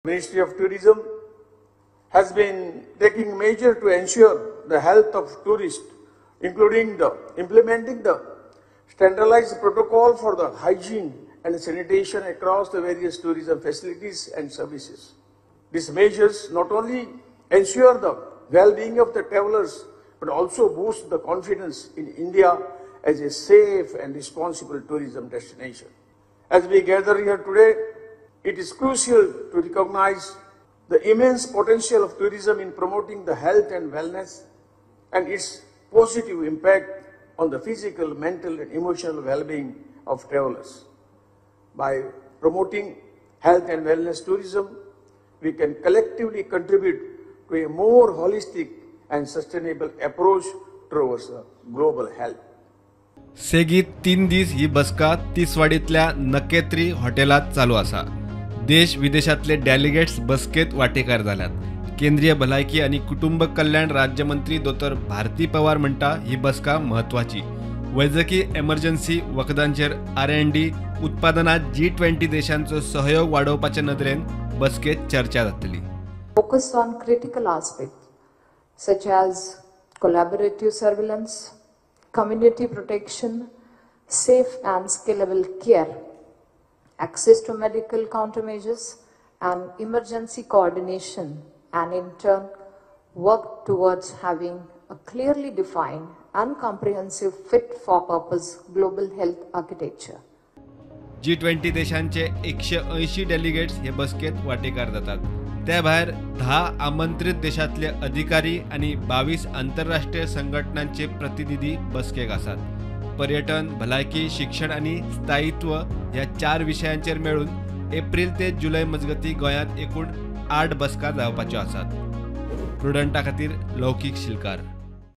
Ministry of Tourism has been taking measures to ensure the health of tourists, including the implementing the standardized protocol for the hygiene and sanitation across the various tourism facilities and services. These measures not only ensure the well-being of the travelers, but also boost the confidence in India as a safe and responsible tourism destination. As we gather here today, it is crucial to recognize the immense potential of tourism in promoting the health and wellness and its positive impact on the physical, mental and emotional well-being of travelers. By promoting health and wellness tourism, we can collectively contribute to a more holistic and sustainable approach towards global health. सेगीत 3 दीस ही बसका तिसवाडीतल्या नकेत्री हॉटेलात चालू आसा. देश विदेशातले delegates बसकेत वाटेकार जाल्यात. केंद्रीय भलायकी आनी कुटुंब कल्याण राज्यमंत्री दोतोर भारती पवार म्हणटा ही बसका म्हत्वाची. वैजकी एमर्जन्सी वखदांचेर R&D उत्पादनात G20 देशांचो सहयोग वाडोवपाचे नदरेन बसकेत चर्चा जातली. Focus on critical aspects such as collaborative surveillance, community protection, safe and scalable care, access to medical countermeasures and emergency coordination, and in turn work towards having a clearly defined and comprehensive fit for purpose global health architecture. G20 देशांचे 180 delegates हे बसकेत वाटेकार जातात. त्या भायर 10 आमंत्रित देशांतले अधिकारी आणि 22 आंतरराष्ट्रीय संघटनांचे प्रतिनिधी बसकेक आसात. पर्यटन, भलायकी, शिक्षण आणि स्थायित्व ह्या 4 विशयांचेर मेळून एप्रिल ते जुलय मजगती गोंयांत एकूण 8 बसका जावपाच्यो आसात. प्रुडंटा खातीर लौकीक शिलकार.